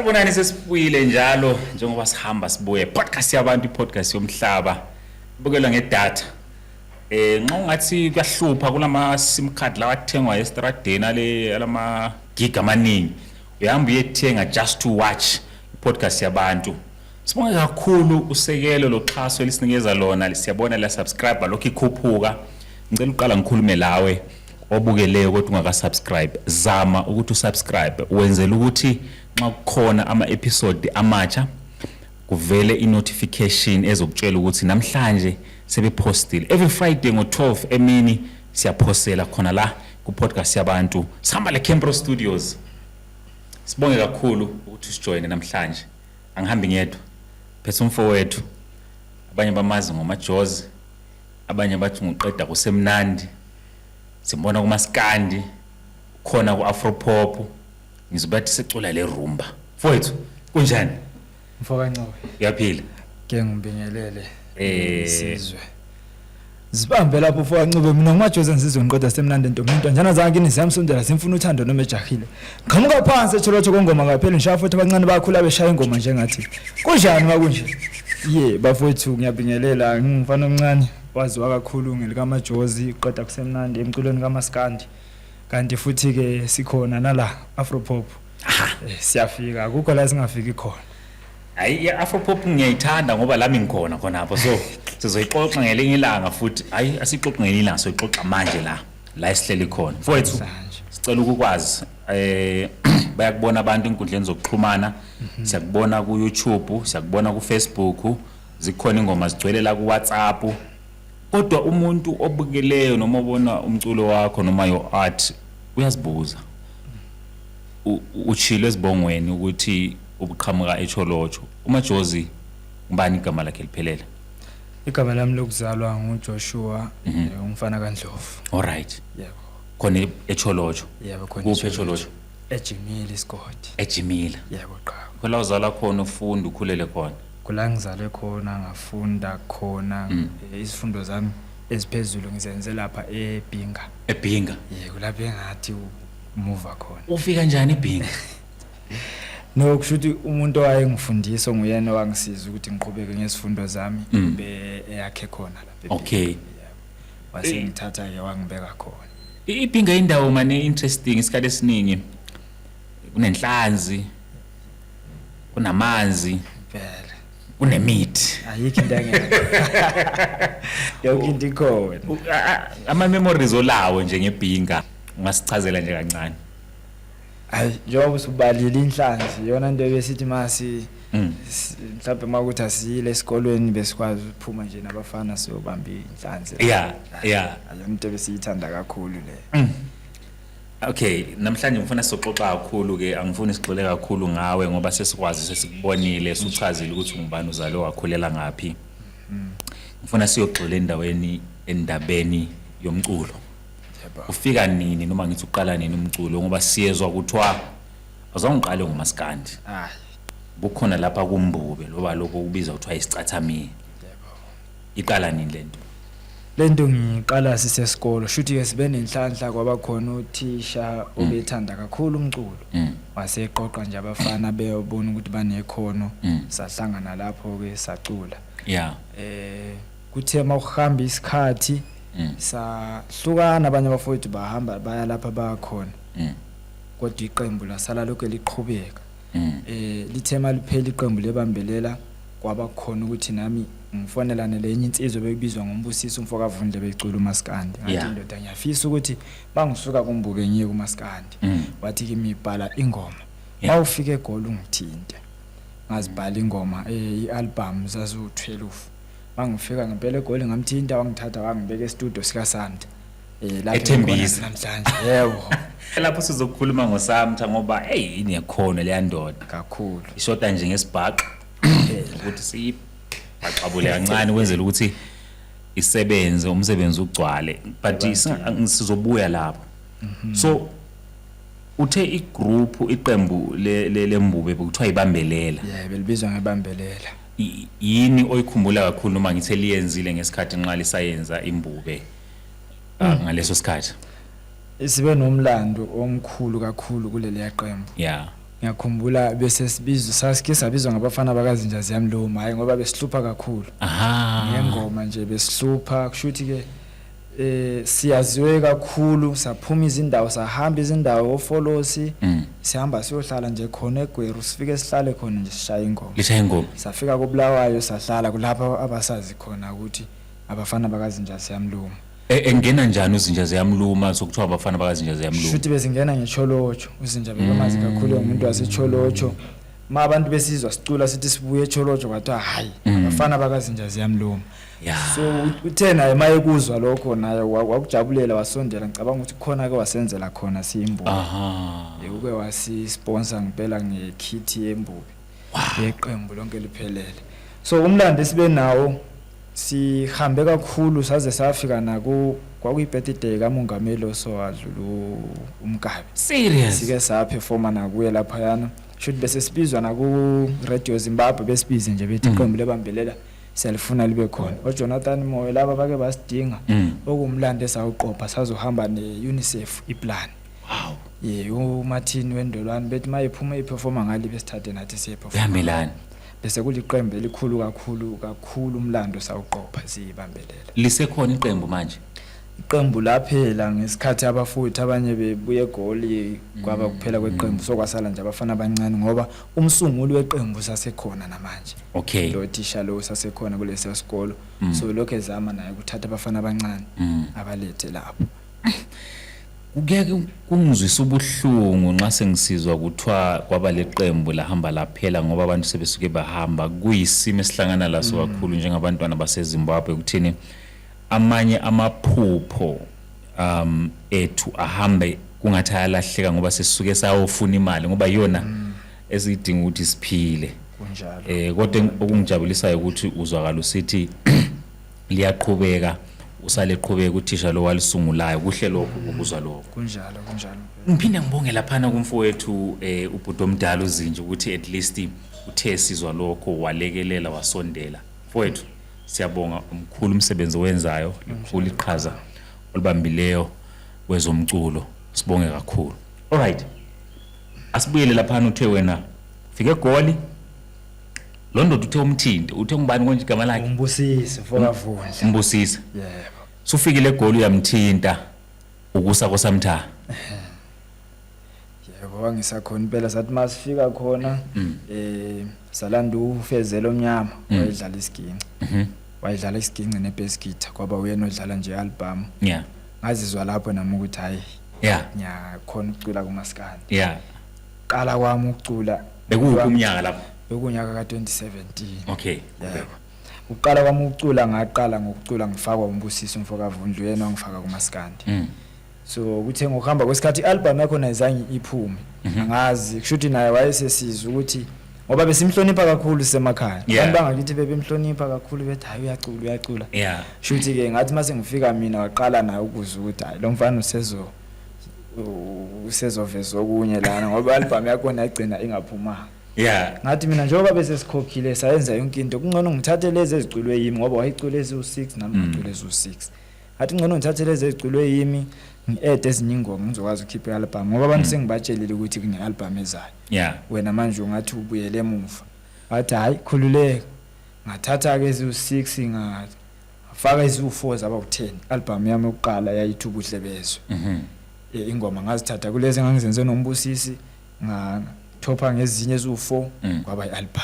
Sanibonani, sesibuyile njalo njengoba sihamba sibuye. Podcast yabantu, i-podcast yomhlaba. Bukelwa ngedatha. Nxa ungathi kuyahlupha kulama SIM card lawa athengwa estradeni ale alama gig amaningi. Uyahamba uyethenga just to watch i-podcast yabantu. Sibonge kakhulu usekelo loxhaso elisinikeza lona. Siyabona la subscribe lokhu ikhuphuka. Ngicela uqala ngikhulume lawe obukeleyo kodwa ungaka-subscribe. Zama ukuthi usubscribe wenzela ukuthi nxa kukhona ama-episode amatsha kuvele i-notification ezokutshela ukuthi namhlanje sebephostile. Every Friday ngo-12 emini siyaphosela khona la ku-podcast yabantu. Sihamba le Campro Studios. Sibonge kakhulu ukuthi usijoyine namhlanje. Angihambi ngedwa, phethe umfowethu, abanye bamazi ngomajozi, abanye bathi nguqeda kusemnandi. Simbona kumaskandi, khona ku-afropop, ngizobathi secula le rumba. Mfowethu, kunjani? Mfoka Ncube. Uyaphila? Ke ngibingelele isizwe. Zibambe lapho mfoka Ncube, mina nguMajozi, ngizizwe ngiqeda semnandi ntombi intonjana zangini ziyamsondela zimfuna uthando noma ejahile. Qhamuka phansi eTsholotsho kongoma ngaphela ngishaya futhi abancane bakhula beshaya ingoma njengathi. Kunjani makunje? Ye bafowethu, ngiyabingelela, ngingumfana omncane waziwa kakhulu ngelikaMajozi, qeda kusemnandi emculweni kaMaskandi. Kanti futhi ke sikhona nala Afropop. Siyafika, akukho la singafiki khona. Hayi, i-afropop ngiyayithanda ngoba lami ngikhona khonapho, so sizoyixoxa ngelinye ilanga futhi. Hayi, asixoxe ngelinye ilanga, soyixoxa manje la esihleli khona. Mfowethu, Namhlanje. sicela ukukwazi, bayakubona abantu enkundleni zokuxhumana, siyakubona ku-YouTube, siyakubona ku-Facebook, zikhona ingoma zigcwele la ku-WhatsApp, kodwa umuntu obukeleyo noma obona umculo wakho noma your art uyazibuza. Utshilo ezibongweni ukuthi ubuqhamuka eTsholotsho. UMajozi ngubani igama lakhe liphelele? Igama lami lokuzalwa nguJoshua, umfana kaNdlovu. All right. Yebo. Khona eTsholotsho? Yebo, khona. Kuphi eTsholotsho? Ejimile isigodi. Ejimile? Yebo, qha. Khona uzalwa khona, ufunda, ukhulele khona? Kula ngizalwe khona, ngafunda khona. Izifundo zami eziphezulu ngizenze lapha eBinga. EBinga? Yebo, lapho engathi umuva khona. Ufika njani eBinga? No, kusho ukuthi umuntu owayengifundisa nguyena owangisiza ukuthi ngiqhubeke ngezifundo zami, be eyakhe khona lapha eBinga. Yebo. Wase ngithatha ke wangibeka khona. IBinga indawo mane interesting, isikhathi esiningi kunenhlanzi, kunamanzi, Impela. Kunemithi. Ayikho into engekho. Yonke into ikhona. Ama memories olawo nje ngeBhinga, ungasichazela nje kancane? Hayi, njengoba usubalile inhlanzi, iyona into ebesithi masi mhlawumbe makuthi asiyile esikolweni besikwazi ukuphuma nje nabafana siyobamba inhlanzi. Ayona into ebesiyithanda kakhulu le. Okay, namhlanje ngifuna sizoxoxa kakhulu ke, angifuni sigxile kakhulu ngawe ngoba sesikwazi, sesikubonile, suchazile ukuthi ungubani, uzalwe wakhulela ngaphi. Ngifuna siyogxila endaweni, endabeni yomculo. Ufika nini, noma ngithi uqala nini umculo, ngoba siyezwa kuthiwa azange uqale ngomaskandi? Hayi. Bukhona lapha kumbube loba lokho kubizwa kuthiwa isicathamiya. Yebo. Iqala nini lento? Lento ngiqala sisesikolo. Shuthi ke sibe nenhlanhla, kwaba khona uthisha obethanda kakhulu umculo. Waseqoqa nje abafana beyobona ukuthi banekhono. Sahlangana lapho ke sacula. Kuthe makuhamba isikhathi sahlukana, abanye abafowethu bahamba baya lapha bakhona. Kodwa iqembu lasala lokho liqhubeka. Lithe maliphela iqembu lebambelela, kwaba khona ukuthi nami ngifonelane lenye insizwa bekubizwa ngombusiso umfo kaVundle, beyicula umaskandi. Ngathi, "Indoda, ngiyafisa ukuthi bangisuka kumbube ngiye kumaskandi." Wathi kimi, "Bhala ingoma. Mawufika eGoli ungithinte." Ngazibhala ingoma, i-album zazu12. Mangifika ngempela eGoli ngamthinta, wangithatha wangibeka e-studio sika Samtha. Lapho Ethembisa. namhlanje. Yebo. Lapho sizokhuluma ngoSamtha ngoba hey, inekhono leya ndoda. Kakhulu. Ishoda nje ngesibhaxo ukuthi siyibhaxabule kancane kwenzela ukuthi isebenze, umsebenzi ugcwale, but sizobuya lapho. So uthe igroup, iqembu lembube bekuthiwa ibambelela? Yebo, belibizwa ngebambelela. Yini oyikhumbula kakhulu, noma ngithe liyenzile ngesikhathi nxa lisayenza imbube ngaleso sikhathi? Sibe nomlando omkhulu kakhulu kuleli qembu. Ngiyakhumbula bese sibizwa, sasike sabizwa ngabafana bakaZinja Ziyamluma, hayi ngoba besihlupha kakhulu. Ngengoma nje besihlupha, kusho ukuthi ke siyaziwe kakhulu, saphuma izindawo, sahamba izindawo ofolosi. Sihamba siyohlala nje khona eGweru, sifike sihlale khona nje sishaya ingoma. Lishaya ingoma. Safika koBulawayo, sahlala kulapho abasazi khona ukuthi abafana bakaZinja Ziyamluma. Engena njani uZinja Ziyamluma, sokuthiwa abafana bakaZinja Ziyamluma? Shuthi bezingena ngeCholotsho. UZinja bebemazi kakhulu, umuntu waseCholotsho. Ma abantu besizwa sicula sithi sibuye eCholotsho, kwathiwa hayi, abafana bakaZinja Ziyamluma. So uthe naye maye kuzwa lokho, naye wakujabulela, wasondela. Ngicabanga ukuthi khona ke wasenzela khona siyimbubi. Uke wasi-sponsor ngempela ngekhithi yembubi yeqembu lonke liphelele. So umlando esibe nawo, sihambe kakhulu saze safika naku kwakuyi-birthday kamongameli osowadlula uMugabe. Serious? Sike saperforma nakuye laphayana. Shuthi bese sibizwa naku-Radio Zimbabwe, besibize nje bethi iqembu lebambelela siyalifuna libe khona. OJonathan Moyo laba bake basidinga. Okuwumlando esawuqopha, sazohamba ne-UNICEF iplan. Ye, uMartin Wendolwane bethi mayephuma eperforma ngale, besithathe nathi siyeperforma. Kuhambelani. Bese kuliqembu elikhulu kakhulu kakhulu, umlando sawuqopha siyibambelela. Lisekhona iqembu manje? Iqembu laphela ngesikhathi abafowethu abanye bebuye eGoli, kwaba kuphela kweqembu. So kwasala nje abafana abancane ngoba umsunguli weqembu sasekhona namanje. Lo thisha lo sasekhona kulesiya sikolo. So lokho ezama naye ukuthatha abafana abancane abalethe lapho. Kuke kungizwisa ubuhlungu nxa sengisizwa kuthiwa kwaba leqembu lahamba laphela, ngoba abantu sebesuke bahamba. Kuyisimo esihlangana laso kakhulu njengabantwana baseZimbabwe, ukuthini amanye amaphupho ethu ahambe kungathi ayalahleka ngoba sesisuke sayofuna imali, ngoba iyona esiyidinga ukuthi siphile. Kunjalo. Kodwa okungijabulisayo ukuthi uzwakala usithi liyaqhubeka, usaleqhubeka uthisha lo walisungulayo. Kuhle lokho ukuzwa lokho. Kunjalo, kunjalo. Ngiphinde ngibonge laphana kumfowethu ubhuti omdala uZinja, ukuthi at least uthe sizwa lokho walekelela, wasondela. Mfowethu, siyabonga, umkhulu umsebenzi owenzayo, likhulu iqhaza olibambileyo kwezomculo, sibonge kakhulu. Alright, asibuyele laphana. Uthe wena fike eGoli, lo ndoda uthe umthinte, uthe ngubani konje igama lakhe? Umbusisi mfokavundla. Umbusisi. Yebo. Sufikile eGoli, uyamthinta ukusa kosamtha. Yebo, wangisakhona impela. Sathi masifika khona salanda ufezelo omnyama, wayedlala isiginci. Wayedlala isiginci nebass guitar, kwaba uyena odlala nje album. Ngazizwa lapho nami ukuthi hayi, ngiyakhona ukucula kumaskandi. Qala kwami ukucula. Bekuwuphi umnyaka lapho? Bekunyaka ka-2017. Okay. Yebo, uqala kwami ukucula, ngaqala ngokucula ngifakwa uMbusiso mfokavundlu, yena wangifaka kumaskandi. So kuthe ngokuhamba kwesikhathi i-album yakho ayizange iphume. Angazi, kusho ukuthi naye wayesesizwa ukuthi ngoba besimhlonipha kakhulu sisemakhaya. Abantu bangakithi bebemhlonipha kakhulu, bethi hayi, uyacula, uyacula. Sho ukuthi-ke ngathi mase ngifika mina, waqala naye ukuzwa ukuthi hayi, lo mfana usezoveza okunye lana, ngoba i-album yakhona yagcina ingaphumanga. Ngathi mina njengoba bese sikhokhile, sayenza yonke into, kungcono ngithathe lezi eziculwe yimi, ngoba wayicula eziwu-6, nami ngacula eziwu-6. Ngathi ngcono ngithathe lezi eziculwe yimi, ngi-add ezinye ingoma, ngizokwazi ukukhipha i-album, ngoba abantu sengibatshelile ukuthi kune-album ezayo. Wena manje ungathi ubuyele emuva. Wathi hhayi, khululeka. Ngathatha-ke eziwu-6, ngafaka eziwu-4, zaba u-10. I-album yami yokuqala yayithi Ubuhle Bezwe. Ingoma ngazithatha kulezi engangizenze noMbusisi, ngathopha ngezinye eziwu-4, kwaba i-album.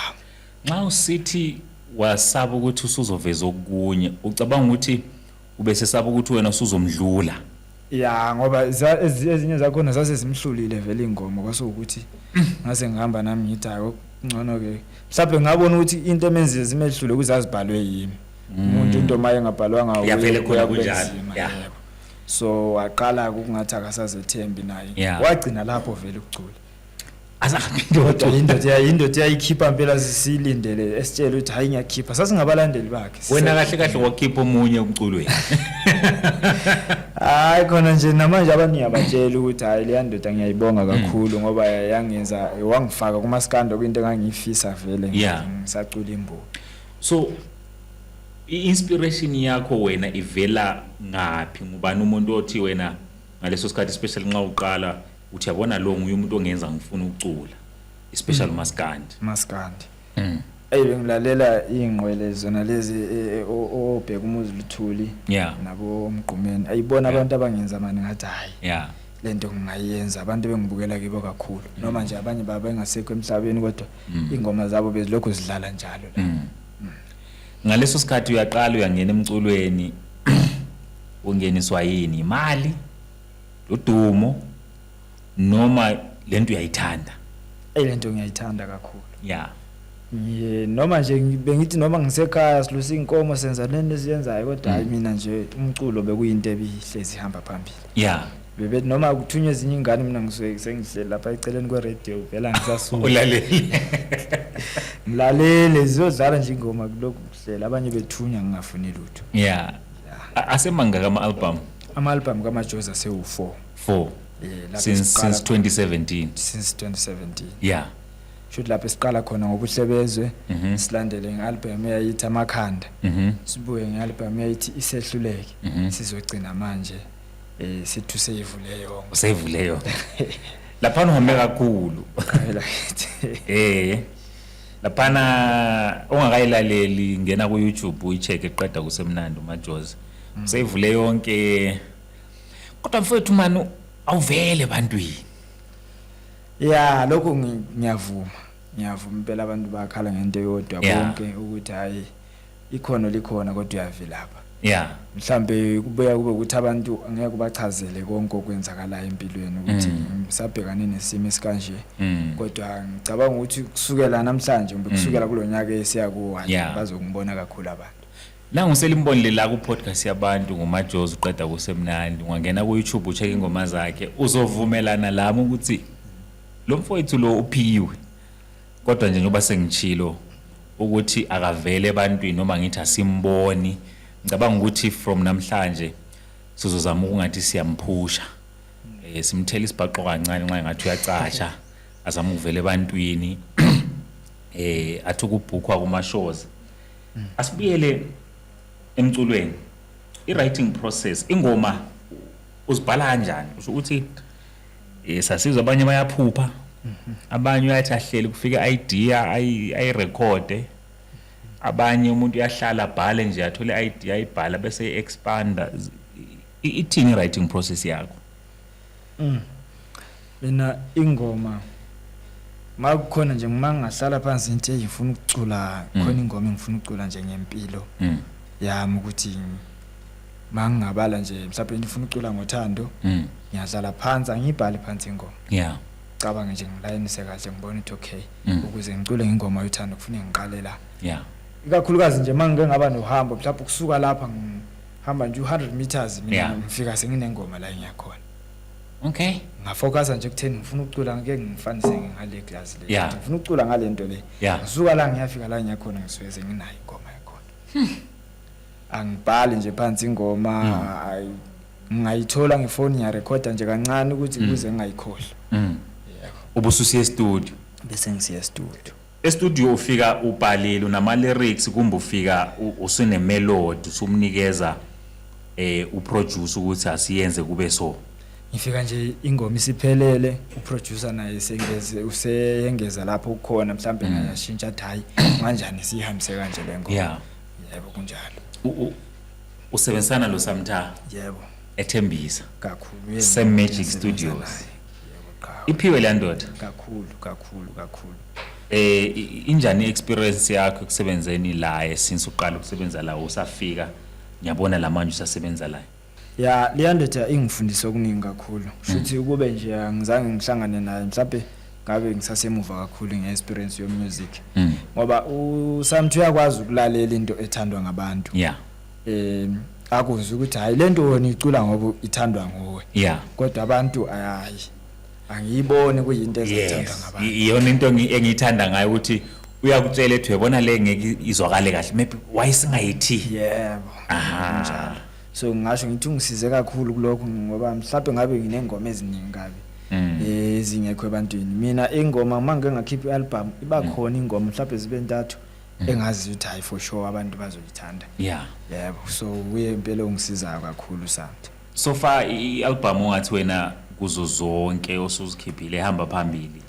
Nxa usithi wasaba ukuthi usuzoveza okunye, ucabanga ukuthi ubesesaba ukuthi wena usuzomdlula? Ya, ngoba ezinye zakhona zase zimhlulile vele ingoma, kwase ukuthi ngase ngihamba nami ngithi hayi, ngcono-ke mhlawumbe ngabona ukuthi into emenzile zimehlule ukuthi azibhalwe yimi. Umuntu into maye engabhalwanga Ya, vele uye khona kuya kunjalo. kube nzima, yebo. So waqala ukungathi akasazethembi naye. Wagcina lapho vele ukucula. Azaphinde. Kodwa indoda yayikhipha impela, sisiyilindele, esitshela ukuthi hayi, ngiyakhipha, sasingabalandeli bakhe. Wena kahle kahle wakhipha omunye umculweni. Hayi, khona nje namanje abantu ngiyabatshela ukuthi hayi, leya ndoda ngiyayibonga kakhulu, ngoba yangenza wangifaka kumaskando, kwinto engangiyifisa vele ngisacula imbuko. So i-inspiration yakho wena ivela ngaphi? Ngubani umuntu othi wena ngaleso sikhathi, especially nxa uqala, uthi yabona, lo nguye umuntu ongenza ngifuna ukucula? Especially umaskandi. Maskandi. Eyi, bengilalela iy'ngqwele zona lezi, obheka umuzi luthuli nabo Mgqumeni, ayibona abantu abangenza mani ngathi hhayi, lento ngingayenza. Abantu bengibukela kibo kakhulu, noma nje abanye babo bengasekho emhlabeni, kodwa ingoma zabo bezilokhu zidlala njalo la. Ngaleso sikhathi uyaqala uyangena emculweni, ungeniswa yini? Imali, udumo, noma lento uyayithanda? Eyi, lento ngiyayithanda kakhulu. Ngiye noma nje bengithi noma ngisekhaya silusa iy'nkomo, senza lento esiyenzayo, kodwa hhayi, mina nje umculo bekuyinto ebihlezi ihamba phambili. Bebethi noma kuthunywa ezinye iy'ngane, mina ngisuke sengihleli lapha eceleni kwe-radio vele, angisasuki. Ulalele. Ngilalele ziyodlala nje ingoma, kulokhu kuhlela abanye bethunywa, ngingafuni lutho. Asemangaka ama-album? Ama-album kaMajozi asewu-4. 4? Lapho Since siqala since 2017? Since 2017. Shuthi lapho esiqala khona ngobuhlebezwe, silandele nge-album eyayithi Amakhanda, sibuye nge-album eyayithi Isehluleke, sizogcina manje sithi useyivule yonke. Useyivule yona laphana, uhambe kakhulu. Phela kithi. Laphana ongakayilaleli, ngena ku YouTube uyi-check eqeda kusemnandi uMajozi useyivule yonke. Kodwa mfowethu mani, awuvele ebantwini. Ya, lokho ngiyavuma, ngiyavuma impela. Abantu bakhala ngento eyodwa bonke ukuthi hayi, ikhono likhona kodwa uyavilapha. Mhlambe kubuya kube ukuthi abantu angeke ubachazele konke okwenzakalayo empilweni, ukuthi ngisabhekane nesimo esikanje, kodwa ngicabanga ukuthi kusukela namhlanje kumbe kusukela kulo nyaka esiya kuwo, hhayi, bazokungibona kakhulu abantu. Nangu selimbonile la ku-podcast yabantu, nguMajozi uqeda kusemnandi. Ungangena ku-YouTube ucheck ingoma zakhe, uzovumelana lami ukuthi lo mfowethu lo uphiwe, kodwa nje njengoba sengitshilo ukuthi akavele ebantwini, noma ngithi asimboni, ngicabanga ukuthi from namhlanje sizozama ukungathi siyamphusha, simthela isibhaqo kancane nxa ngathi uyacatsha, azama ukuvela ebantwini, athi ukubhukhwa kuma-shows. Asibuyele emculweni, i-writing process, ingoma uzibhala kanjani? Usho ukuthi sasizwa abanye bayaphupha, abanye uyathi ahleli kufike idea ayirekhode, abanye umuntu uyahlala abhale nje, athole idea ayibhala bese expanda. Ithini i-writing process yakho? Mina ingoma makukhona nje, uma ngingahlala phansi ngithi, hey, ngifuna ukucula, khona ingoma engifuna ukucula nje ngempilo yami, ukuthi mangingabala nje mhlawumbe ngifuna ukucula ngothando, ngiyahlala phansi, angiyibhali phansi ingoma, cabange nje, ngilayinise kahle, ngibone ukuthi okay, ukuze ngicule ngengoma yothando kufuneka ngiqale la. Ikakhulukazi nje uma ngike ngaba nohambo, mhlawumbe ukusuka lapha ngihamba nje u-100 meters, mina ngifika senginengoma la engiyakhona. Ngafocusa nje ekutheni ngifuna ukucula, ngike ngifanise ngale glass le. Ngifuna ukucula ngale nto le. Ngisuka la ngiyafika la ngiyakhona, ngisuke senginayo ingoma yakhona. Angibhali nje phansi ingoma, ngingayithola ngefoni, ngiyarekhoda nje kancane ukuthi kuze ngingayikhohlwa. Yebo. Ubususiya e-studio? Bese ngisiya e-studio. E-studio ufika ubhalile, unama-lyrics, kumbe ufika usune-melody, usumnikeza uproducer ukuthi asiyenze kube so? Ngifika nje ingoma isiphelele, uproducer naye sengeze useyengeza lapho kukhona, mhlambe naye ashintsha, athi hayi, kanjani sihambise kanje le ngoma. Yebo, kunjalo. Usebenzisana lo Samtha? Yebo. Ethembisa? Kakhulu, yena Sam Magic ngiyasebenza Studios. naye. Yebo, qhawe. Iphiwe le ndoda. Kakhulu, kakhulu, kakhulu. Injani experience yakho ekusebenzeni la, since uqala ukusebenza la, usafika, ngiyabona la manje usasebenza la? Ya, leya ndoda ingifundisa okuningi kakhulu. Futhi ukube nje angizange ngihlangane naye, mhlawumbe ngabe ngisasemuva kakhulu nge-experience yo-music, ngoba uSamthi uyakwazi ukulalela into ethandwa ngabantu, akuzwe ukuthi hayi, lento wena icula ngoba ithandwa nguwe, kodwa abantu hayi, angiyiboni kuyinto ezathandwa ngabantu. Iyona into engiyithanda ngayo, ukuthi uyakutshela ethi uyabona le ngeke izwakale kahle, maybe why singayithi. Yebo. Kunjalo. So ngingasho ngithi ungisize kakhulu kulokho, ngoba mhlawumbe ngabe nginengoma eziningi kabi ezingekho ebantwini. Mina ingoma uma ngike ngakhipha i-album, iba khona ingoma mhlawumbe zibe ntathu engaziyo ukuthi hayi, for sure abantu bazoyithanda. Yebo, so uye impela ongisizayo kakhulu Samthi. So far i-album ongathi wena kuzo zonke osuzikhiphile ehamba phambili?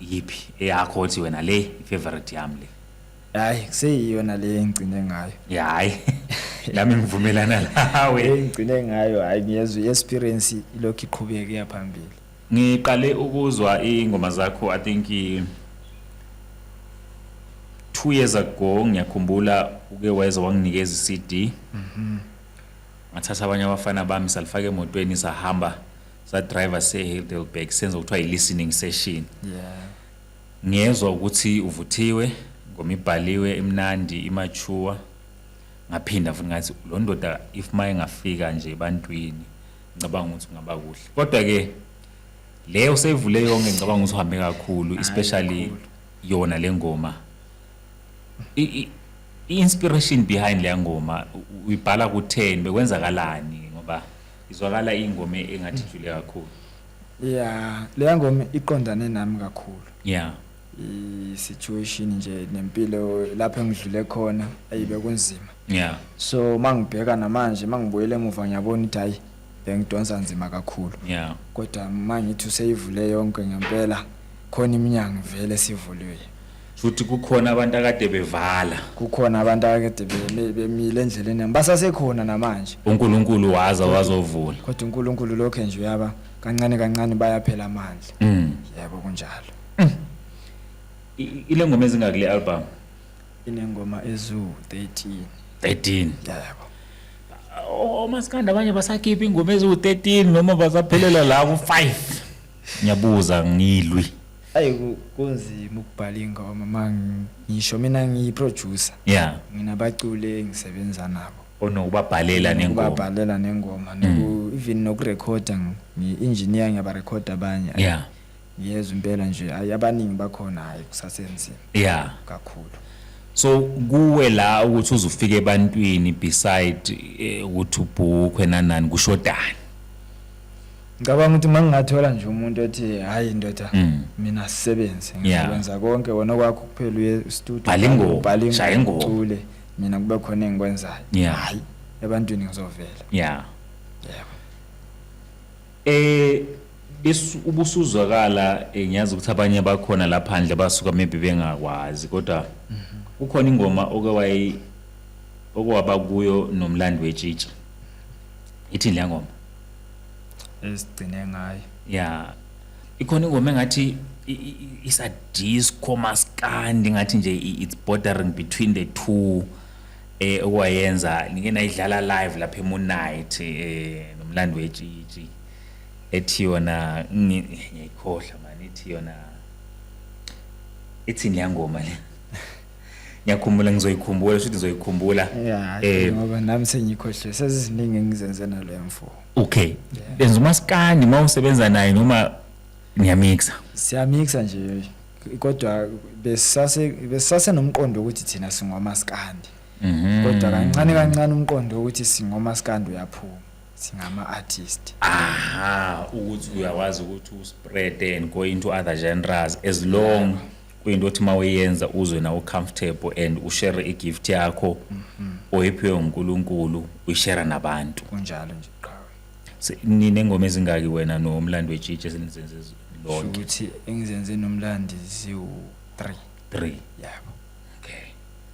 Yiphi eyakho othi wena le i-favorite yami le? Hayi, kuseyiyona le engigcine ngayo. Ya, hayi, nami ngivumelana nawe. Engigcine ngayo, hayi, ngiyezwa i-experience ilokhu iqhubeka iya phambili. Ngiqale ukuzwa ingoma zakho, I think 2 years ago. Ngiyakhumbula uke weza wanginikeza i-CD, ngathatha abanye abafana bami, salifaka emotweni, sahamba, sadrive se-Heidelberg, senza kuthiwa i-listening session. Ngiyezwa ukuthi uvuthiwe, ngoma ibhaliwe, imnandi, imature. Ngaphinda futhi ngathi lo ndoda, if maye ngafika nje ebantwini, ngicabanga ukuthi kungaba kuhle. Kodwa ke leyo seyivule yonke, ngicabanga ukuthi uhambe kakhulu, especially kakhulu. Yona le ngoma, i-inspiration behind leya ngoma, uyibhala ku-10, bekwenzakalani? Ngoba izwakala ingoma engathi ijule kakhulu. Ya, leya ngoma iqondane nami kakhulu. I-situation nje nempilo lapho engidlule khona ayibe kunzima. So mangibheka namanje, mangibuyele emuva, ngiyabona ukuthi hayi, bengidonsa nzima kakhulu. Kodwa mangithi useyivule yonke ngempela, khona iminyango vele sivuliwe. Futhi kukhona abantu akade bevala. Kukhona abantu akade bemile endleleni yami, basasekhona namanje. uNkulunkulu waza wazovula. Kodwa uNkulunkulu lokho nje uyaba kancane kancane bayaphela amandla. Yebo, kunjalo. Ile ngoma ezingakule album? Inengoma eziwu-13. 13? Yebo. Omaskandi abanye basakhipha ingoma eziwu-13 noma basaphelela la ku-5. Ngiyabuza, ngilwi. Ayi, kunzima ukubhala ingoma. Ma ngisho mina ngiyi-producer, nginabaculi engisebenza nabo. Onokubabhalela nengoma. Ukubabhalela nengoma, even nokurekhoda, ngi-engineer, ngiyabarekhoda abanye. Ngiyezwa impela nje, hayi, abaningi bakhona, hayi, kusasenzima kakhulu. So kuwe la ukuthi uzufike ebantwini, beside ukuthi ubhukhwe nanani, kushodani? Ngicabanga ukuthi uma ngingathola nje umuntu othi, "Hayi ndoda, mina sisebenze, ngizokwenza konke, wena okwakho kuphela uye studio, Bhala ingoma, ubhale shaya ingoma. ucule, mina kube khona engikwenzayo, hayi, ebantwini ngizovela." Yebo. Ubusuzwakala, ngiyazi ukuthi abanye bakhona laphandle basuka maybe bengakwazi, kodwa kukhona ingoma oke wayi okwaba kuyo nomlando wetshitsha. Ithini le ngoma? Esigcine ngayo? Yeah. Ikhona ingoma engathi isa disco maskandi, ngathi nje it's bordering between the two, okwayenza nike nayidlala live lapha eMoon Night nomlando wetshitshi, ethi yona, ngiyayikhohlwa man, ithi yona, ithini leya ngoma le? Ngiyakhumbula, ngizoyikhumbula, shuthi ngizoyikhumbula. Ya, ngoba nami sengikhohlwe, seziziningi engizenze nalo mfo. Okay, benza umaskandi uma usebenza naye noma niyamixa? Siyamixa nje, kodwa besase nomqondo ukuthi thina singomaskandi. Kodwa kancane kancane umqondo ukuthi singomaskandi uyaphuma, singama artist. Aha, ukuthi uyakwazi ukuthi uspread and go into other genres, as long kuyinto othi uma uyenza uzwe nawe comfortable and ushare igift yakho oyiphiwe uNkulunkulu, uyishare nabantu. Kunjalo nje, qhawe. Ninengoma ezingaki wena nomlando wetshitshi esenizenze lonke? Ukuthi engizenze nomlandi ziwu-3. 3? Yebo. Okay.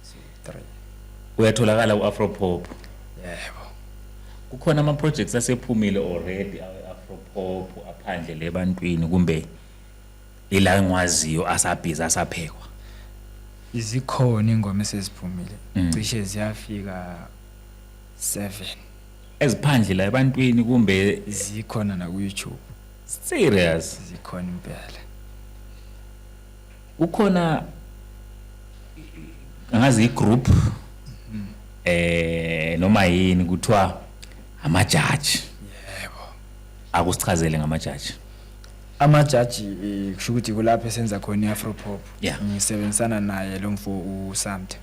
Ziwu-3. Uyatholakala ku-Afropop? Yebo. Kukhona ama-projects asephumile already awe-Afropop aphandle le ebantwini, kumbe ila engwaziyo asabhizi, asaphekwa? Izikhona ingoma eseziphumile, cishe ziyafika 7. Eziphandle la ebantwini kumbe? Zikhona naku-YouTube. Serious? Zikhona impela. Kukhona, angazi, igroup noma yini, kuthiwa amajaji? Yebo. Akusichazele ngamajaji. Amajaji, kusho ukuthi kulapho esenza khona i-Afropop. Ngisebenzisana naye lo mfo uSamthe.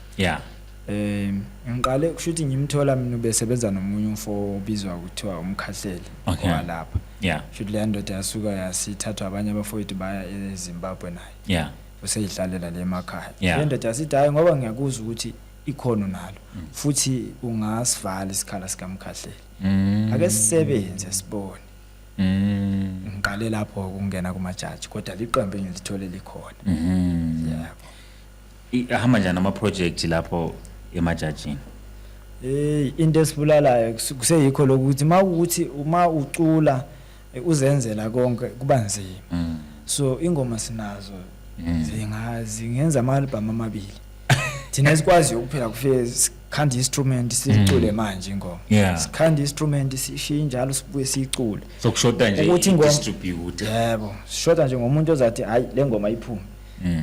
Ngiqale kusho ukuthi ngimthola mina, ubesebenza nomunye umfo obizwa kuthiwa umkhahleli walapha. Kusho ukuthi leya ndoda yasuka yasithathwa abanye abafowethu, baya eZimbabwe naye. Useyihlalela le emakhaya. Le ndoda yasithi, "Hayi, ngoba ngiyakuzwa ukuthi ikhono nalo, futhi ungasivala isikhala sikamkhahleli, ake sisebenze sibone." Ngiqale lapho ukungena kumajaji, kodwa liqembu engilithole likhona. Yebo. Ahamba njani ama-project lapho emajajini? Hey, into esibulalayo kuseyikho lokuthi mawukuthi uma ucula uzenzela konke kuba nzima. So ingoma sinazo, zingenza ama-album amabili. Thina esikwaziyo kuphela kufike sikhanda instrument, sicule manje ingoma. Sikhanda instrument, sishiye njalo, sibuye siyicule. So kushoda nje Ukuthi ingoma- i-distributor. Yebo, sishoda nje ngomuntu ozathi hayi, le ngoma ayiphume,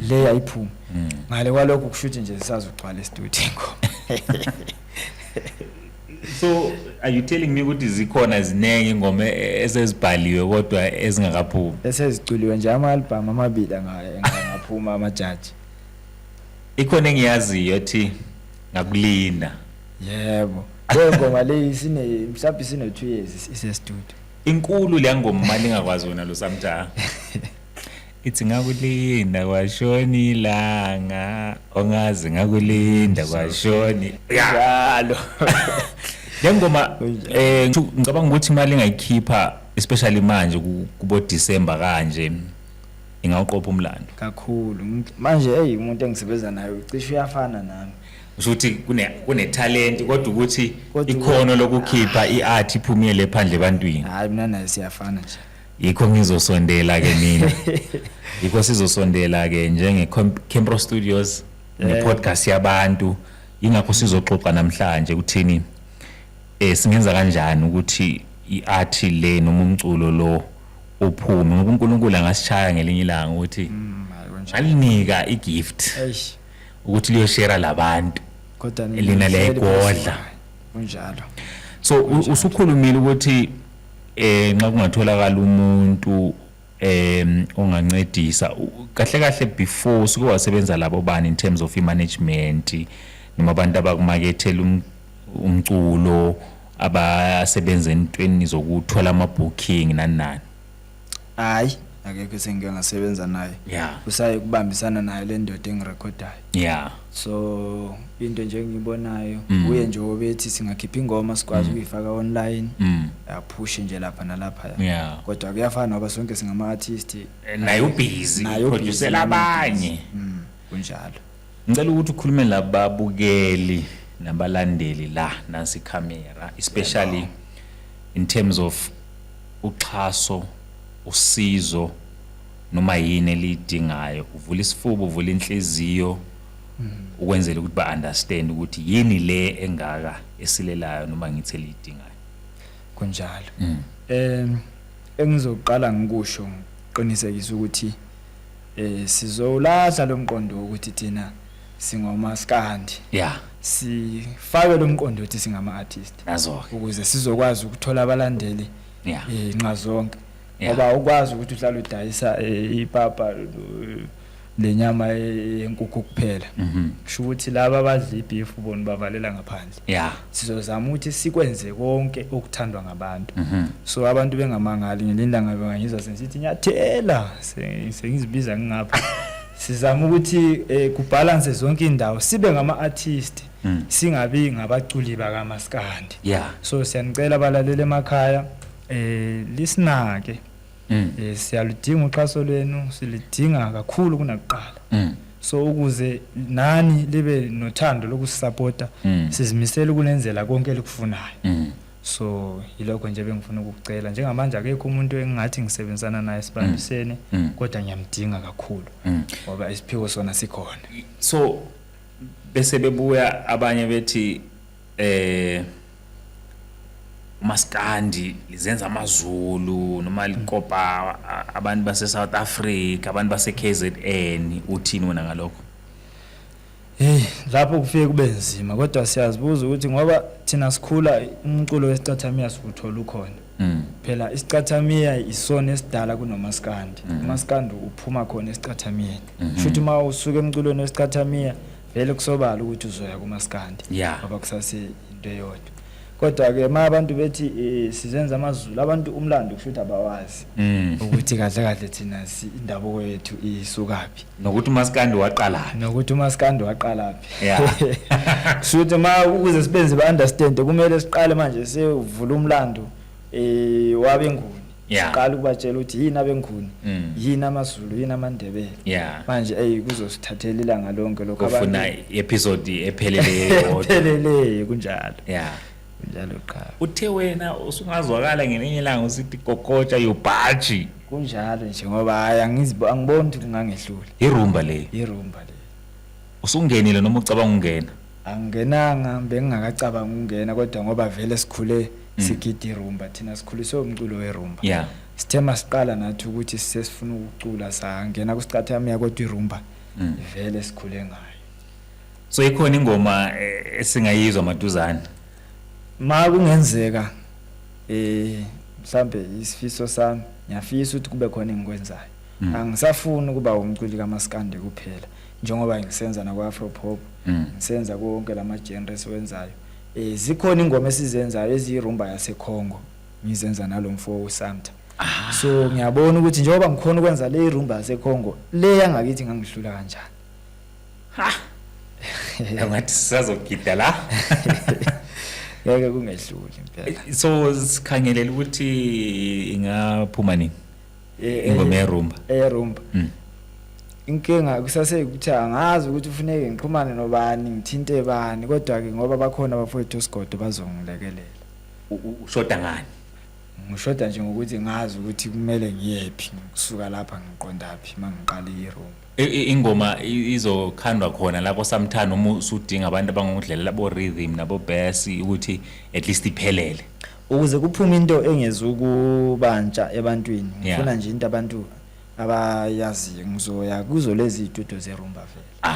le ayiphume. Ngale kwalokho kushuthi nje sisazogcwala e-studio ingoma. So are you telling me ukuthi zikhona ziningi ingoma esezibhaliwe kodwa ezingakaphumi? Eseziculiwe nje, ama-album amabili angaphuma amajaji. Ikhona engiyaziyo ethi "Ngakulinda". Yebo, leyo ngoma leyi sine mhlawumbe sine 2 years ise-studio. Inkulu leya ngoma, mali ingakwazi wena lo samtha. Ithi "Ngakulinda kwashona ilanga, ongazi ngakulinda kwashoni." Yeah. Njalo. Le ngoma Kunjalo. Ngicabanga ukuthi imali engayikhipha, especially manje kubo December kanje, ingawuqopha umlando. Kakhulu. Manje hey, umuntu engisebenza naye ucishe uyafana nami. Kusho ukuthi kune talent, kodwa ukuthi Kodwa ikhono lokukhipha i-art iphumele phandle ebantwini. Hayi, mina naye siyafana nje. Yikho ngizosondela ke mina, yikho sizosondela ke njenge Campro Studios ne-podcast yabantu. Ingakho sizoxoxa namhlanje ukuthini singenza kanjani ukuthi i-art le noma umculo lo uphume, ngoba uNkulunkulu angasishaya ngelinye ilanga ukuthi Hayi, kunjalo. alinika i-gift Eish. ukuthi liyoshare labantu. Kodwa Lina liyayigodla. Kunjalo. So usukhulumile ukuthi nxa kungatholakala umuntu ongancedisa kahle kahle, before usuke wasebenza labo bani in terms of i-management noma abantu abakumakethela umculo, abasebenza entweni zokuthola ama-booking, nani nani? Hayi, akekho sengike ngasebenza naye. Kusaye kubambisana naye le ndoda engirekhodayo. So into nje engiyibonayo, uye nje obethi singakhipha ingoma, sikwazi ukuyifaka online, aphushe nje lapha nalapha. Kodwa kuyafana ngoba sonke singama-artist. Naye ubhizi Naye ubhizi, producela abanye. Kunjalo. Ngicela ukuthi ukhulume lababukeli nabalandeli la, nasi camera, especially in terms of uxhaso, usizo, noma yini elidingayo. Uvula isifuba, uvula inhliziyo, ukwenzela ukuthi ba-understand ukuthi yini le engaka esilelayo, noma ngithi elidingayo. Kunjalo. Engizoqala ngikusho, ngiqinisekisa ukuthi sizowulahla lo mqondo ukuthi thina singomaskandi. Sifake lo mqondo ukuthi singama artist Nazo-ke. ukuze sizokwazi ukuthola abalandeli nxa zonke. Ngoba ukwazi ukuthi uhlale udayisa ipapa lenyama yenkukhu kuphela, kusho ukuthi laba abadla i-beef bona bavalela ngaphandle. Sizozama ukuthi sikwenze konke okuthandwa ngabantu. So abantu bengamangali ngelinda ngabe ngizwa sengithi nyathela, sengizibiza ngingapha. Sizama ukuthi kubalance zonke indawo, sibe ngama artist, singabi ngabaculi bakamaskandi. So siyanicela abalaleli emakhaya, lisinake. Siyaludinga uxhaso lwenu, silidinga kakhulu kunakuqala. So ukuze nani libe nothando lokusupporta, sizimisela ukulenzela konke elikufunayo. So yilokho nje bengifuna ukukucela. Njengamanje akekho umuntu engingathi ngisebenzisana naye sibambisene, kodwa ngiyamdinga kakhulu ngoba isiphiwo sona sikhona. So bese bebuya abanye bethi umaskandi lizenza amaZulu noma likopa abantu base South Africa, abantu base KZN, uthini wena ngalokho? Hey, lapho kufike kube nzima, kodwa siyazibuza ukuthi ngoba thina sikhula umculo wesicathamiya siwuthola ukhona. Phela isicathamiya isona esidala kunomaskandi. Umaskandi uphuma khona esicathamiyeni. Futhi uma usuka emculweni wesicathamiya, vele kusobala ukuthi uzoya kumaskandi. Ngoba kusase into eyodwa. Kodwa ke uma abantu bethi sizenza amaZulu, abantu umlando kusho ukuthi abawazi ukuthi kahle kahle thina indabuko yethu isukaphi. Nokuthi umaskandi waqala. Nokuthi umaskandi waqalaphi. Kusho ukuthi ma ukuze sibenze ba-understand, kumele siqale manje sivula umlando wabe nguni. Siqala ukubatshela ukuthi yini abeNguni, yini amaZulu, yini amaNdebele. Manje ey kuzosithathela ilanga lonke lokho. Kufuna i-episode ephelele yodwa. Ephelele, kunjalo. Kunjalo qha. Uthe wena usungazwakala ngelinye ilanga usithi kokotsha yobhaji. Kunjalo nje ngoba hayi angiboni ukuthi kungangehlula. Irumba le. Irumba le. Usungenile noma ucabanga ungena? Angingenanga, bengingakacabanga ukungena, kodwa ngoba vele sikhule sigida irumba, thina sikhuliswe umculo werumba. Sithe masiqala nathi ukuthi sesifuna ukucula sangena kusicathamiya, kodwa irumba vele sikhule ngayo. So ikhona ingoma esingayizwa maduzane? Ma kungenzeka, mhlambe isifiso sami, ngiyafisa ukuthi kube khona engikwenzayo. Angisafuni ukuba umculi kaMaskandi kuphela, njengoba ngisenza nakwa Afro Pop, ngisenza konke lama genre esiwenzayo. Zikhona ingoma esizenzayo eziyirumba yaseCongo, ngizenza nalomfo uSamtha. So ngiyabona ukuthi njengoba ngikhona ukwenza le rumba yaseCongo, le yangakithi ngangihlula kanjani? Ha. Ngathi sisazogida la. Ngeke kungehluli impela. So sikhangelela ukuthi ingaphuma nini? Ingoma yerumba. Eyerumba. Inkinga kusase ukuthi angazi ukuthi ufuneke ngixhumane nobani, ngithinte bani, kodwa ke ngoba bakhona abafowethu esigodo bazongilekelela. Ushoda ngani? Ngishoda nje ngokuthi ngazi ukuthi kumele ngiyephi, ngisuka lapha ngiqondaphi mangiqala irumba. Ingoma izokhandwa khona lapho samthanda uma usudinga abantu abangokudlalela bo rhythm nabo bass ukuthi at least iphelele. Ukuze kuphume into engezukubantsha ebantwini, ngifuna nje into abantu abayaziyo, ngizoya kuzo lezi zitudio zerumba vele.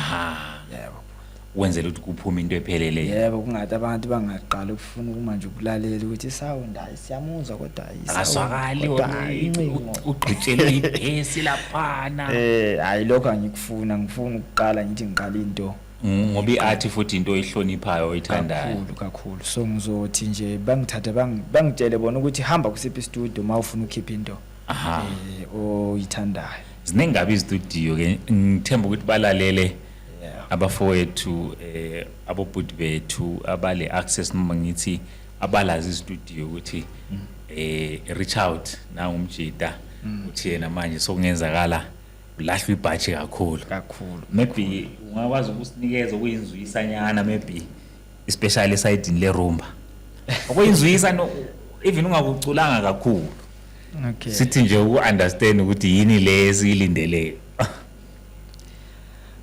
Yebo. Wenzela ukuthi kuphume into ephelele. Yebo, kungathi abantu bangaqala ukufuna uma nje ukulalela ukuthi isound hayi siyamuzwa kodwa hayi isound, Akazwakali kodwa hayi incingo. Ugqitshelwe ibhesi laphana. Hayi lokho angikufuna, ngifuna ukuqala ngithi ngiqala into. Ngoba i-art futhi into oyihloniphayo oyithandayo. Kakhulu kakhulu. So ngizothi nje bangithathe bangitshele bona ukuthi hamba kusiphi studio uma ufuna ukukhipha into oyithandayo. Ziningi kabi istudio ke, ngithemba ukuthi balalele abafowethu, abobhuti bethu abale access, noma ngithi abalazi istudio ukuthi reach out nangumjida uthi yena manje sokungenzakala ulahlwa ibhaji kakhulu. Kakhulu. Maybe ungakwazi ukusinikeza okuyinzwisanyana, maybe especially esayidini lerumba. Okuyinzwisa no even ungakuculanga kakhulu. Sithi nje uku-understand ukuthi yini le esiyilindeleyo.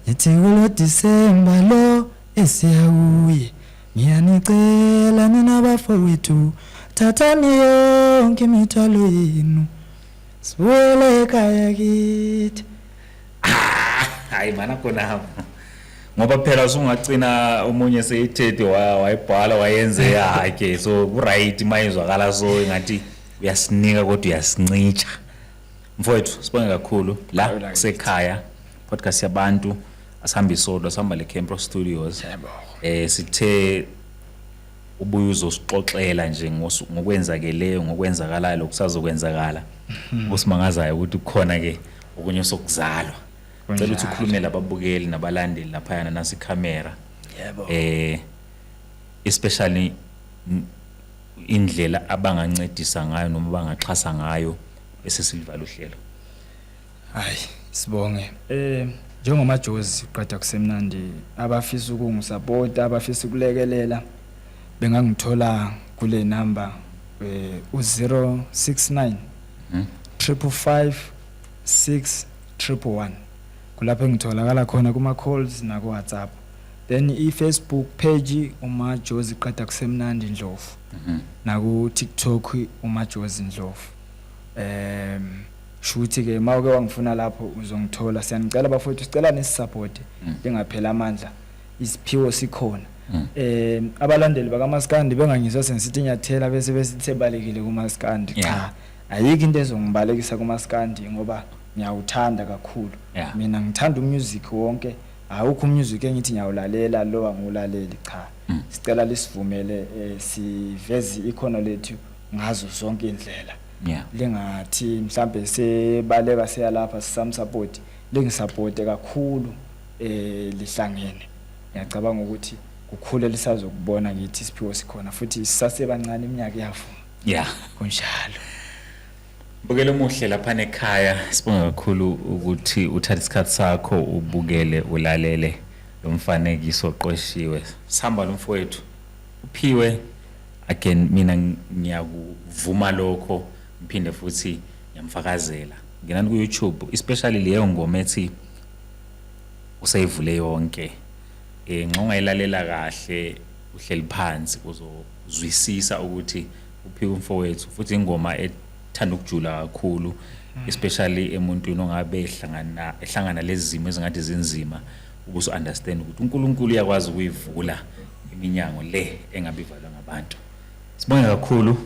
Ngithi kulo December lo esiyawuye, ngiyanicela nina bafowethu, thathani yonke imithwalo yenu sibuyele ekhaya kithi. Hayi mana khona, ngoba phela usungagcina omunye seyithethe wayibhala wayenze yakhe, so ku-right mayizwakala, so ngathi uyasinika kodwa uyasincitsha. Mfowethu, sibonge kakhulu la kusekhaya podcast yabantu, asihambi sodwa, sihamba le Campro Studios. Sithe ubuye uzosixoxela nje ngokwenzakeleyo, ngokwenzakalayo, lokusazokwenzakala. Kusimangazayo ukuthi kukhona ke okunye sokuzalwa. Cela ukuthi ukhulume lababukeli nabalandeli laphayana, nasi camera. Especially indlela abangancedisa ngayo noma bangaxhasa ngayo bese silivala uhlelo. Hayi sibonge. NjengoMajozi uqeda kusemnandi, abafisa ukungisupport, abafisa ukulekelela bengangithola kule number, u069 555 6 111, kulapho engitholakala khona kuma calls na ku WhatsApp. Then i Facebook page uMajozi qeda kusemnandi Ndlovu, naku TikTok uMajozi Ndlovu. Shuthi ke mawuke wangifuna lapho uzongithola. Siyanicela bafowethu, sicela nisisupport, lingaphela amandla, isiphiwo sikhona. Abalandeli bakaMaskandi bengangizwa sengisithi nyathela bese besithe balekile kuMaskandi. Cha, ayikho into ezongibalekisa kuMaskandi ngoba ngiyawuthanda kakhulu. Mina ngithanda umusic wonke, awukho umusic engithi ngiyawulalela lo angiwulaleli, cha. Sicela lisivumele siveze ikhono lethu ngazo zonke indlela. Lingathi mhlambe sebaleka seyalapha sisamsupport, lingisupport kakhulu, lihlangene. Ngiyacabanga ukuthi kukhule lisazokubona ngithi isiphiwo sikhona futhi sisasebancane, iminyaka iyavuma. Kunjalo. Mbukelo omuhle lapha nekhaya, sibonga kakhulu ukuthi uthathe isikhathi sakho ubukele ulalele lo mfanekiso oqoshiwe. Sihamba lo mfowethu uphiwe again, mina ngiyakuvuma lokho, ngiphinde futhi ngiyamfakazela. Ngenani ku-YouTube, especially leyo ngoma ethi useyivule yonke. Nxa ungayilalela kahle uhleli phansi uzozwisisa ukuthi uphiwe umfowethu, futhi ingoma ethanda ukujula kakhulu, especially emuntwini ongabe ehlangana lezi zimo ezingathi zinzima, ubuso understand ukuthi uNkulunkulu uyakwazi ukuyivula iminyango le engabe ivalwe ngabantu. Sibonge kakhulu,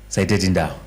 sayithethe indawo.